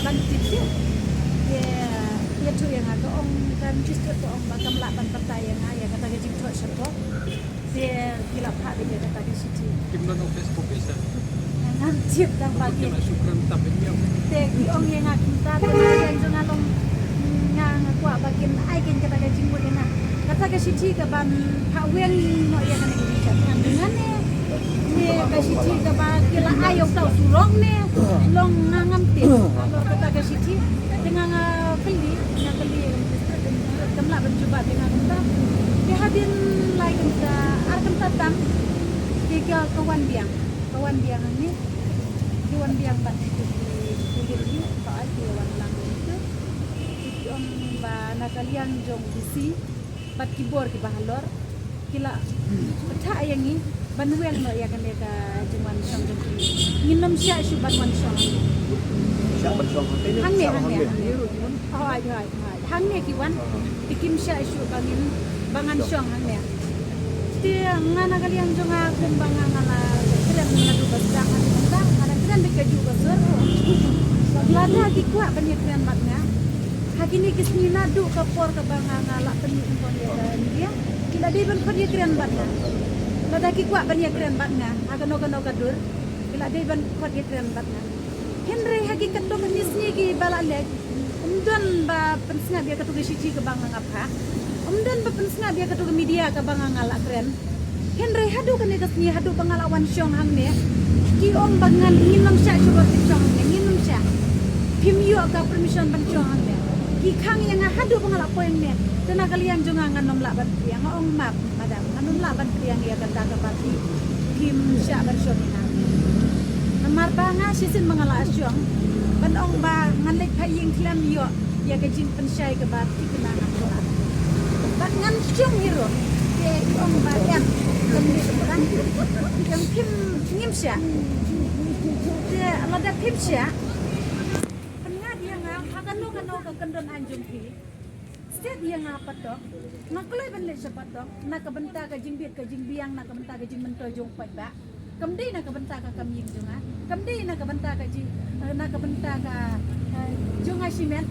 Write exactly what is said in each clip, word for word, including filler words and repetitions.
Ban tip tip. Ye, ye tu ïa nga ka ong, kan jistur ka ong ba kam lah ban batai ïa nga ïa kata ka jingthoh shapoh. Te ki la phah ïa kata ka shithi. Kim don office copy sa. Ngam tip tang ba ki. Kim la shu kren tap ïa. Te ki ong ïa nga kumta te nga ïa jong nga long nga nga kwah ba kin ai kin kata ka jingmut ïa nga. Kata ka shithi ka ban phah weng noh ïa kane ka jingshah thngan jong nga ne. Ne ka shithi kaba ki la ai ïa uta u surok ne. Long nga ngam tip. Halor kata ka shithi. Te nga nga kylli, nga kylli, kam lah ban jubab ïa nga kumta. Te hadien lai kynta, ar kynta tam. Te ka, ka wan biang. Ka wan biang hangne. Ki wan biang bad ki, ki, ki, ki, ki, ka ai ki wan lang ïa ki. Ki ong ba na ka liang jong D C. Bad ki bor kiba halor ki la pynthah ïa ngi ban weng noh ïa kane ka jingwan shong jong ki. Ngin ym shah shuh ban wan shong. Shah ban shong hangne. Hangne, hangne, hangne. Hooid, hooid, hooid. Hangne ki wan. Te kim shah shuh ba ngin, ba ngan shong hangne. Te nga na ka liang jong nga kumba nga nga la kren naduh ba sdang haduh mynta, nga la kren beit kajuh ka sur. Lada ki kwah ban ïakren bad nga. Ha kine ki sngi naduh ka por kaba nga nga la pynmih ïa ka media. Ki la dei ban khot ïakren bad nga. Lada ki kwah ban ïakren bad nga ha kano kano ka dur, ki la dei ban khot ïakren bad nga. Hynrei ha ki katto katne sngi kiba la leit, ym don ba pynsngap ïa kato ka shithi kaba nga nga phah. Ym don ba pynsngap ïa kato ka media kaba nga nga la kren. Hynrei haduh kane ka sngi, haduh ba nga la wan shong hangne, ki ong ba ngan, ngin ym shah shuh ban shong hangne, ngin ym shah. Phim ïoh ka permission ban shong hangne. Ki khang ïa nga haduh ba nga la poi hangne. Te na ka liang jong nga ngan ym lah ban pdiang, nga ong map. Madam, ngan ym lah ban pdiang ïa kata kaba phi, phim shah ban shong ïa nga. Namar ba nga shisien ba nga la shong ban ong ba ngan leit phah ïing khlem ïoh ïa ka jingpynshai kaba thik na nga pura. Bad ngan shong hi ruh. Te i ong ba em, kam leit ban. Em, phim, ngim shah. Te lada phim shah, pynngat ïa nga ha kano kano ka kyndon aiñ jong phi. Set ïa nga patok, nga kloi ban leit sha patok na ka bynta ka jingbit ka jingbiang, na ka bynta ka jingmyntoi jong u paidbah. Kam dei na ka bynta ka kam ïing jong nga, kam dei na ka bynta ka jing, eh, na ka bynta ka, eh, jong nga shimet.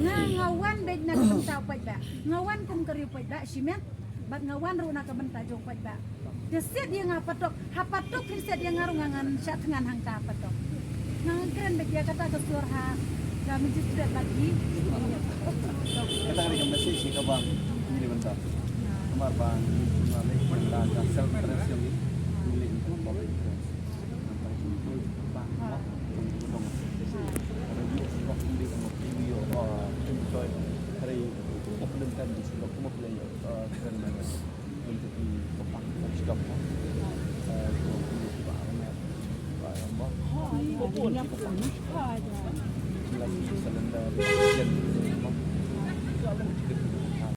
Nga, nga wan beit na ka bynta u paidbah, nga wan kum ka ri u paidbah shimet. Bad nga wan ruh na ka bynta jong u paidbah. Te set ïa nga patok, ha patok phin set ïa nga ruh nga ngan shah thngan hangta ha patok. Nga ngan kren beit ïa kata ka sur ha ka magistrate bad i. Kata ka dei ka message kaba ngi dei ban ta. Namar ba ngi, ngi leh ïa ka self interest jong ngi. Ngi leh ïa ka public interest. Namar ba ngi, ngi,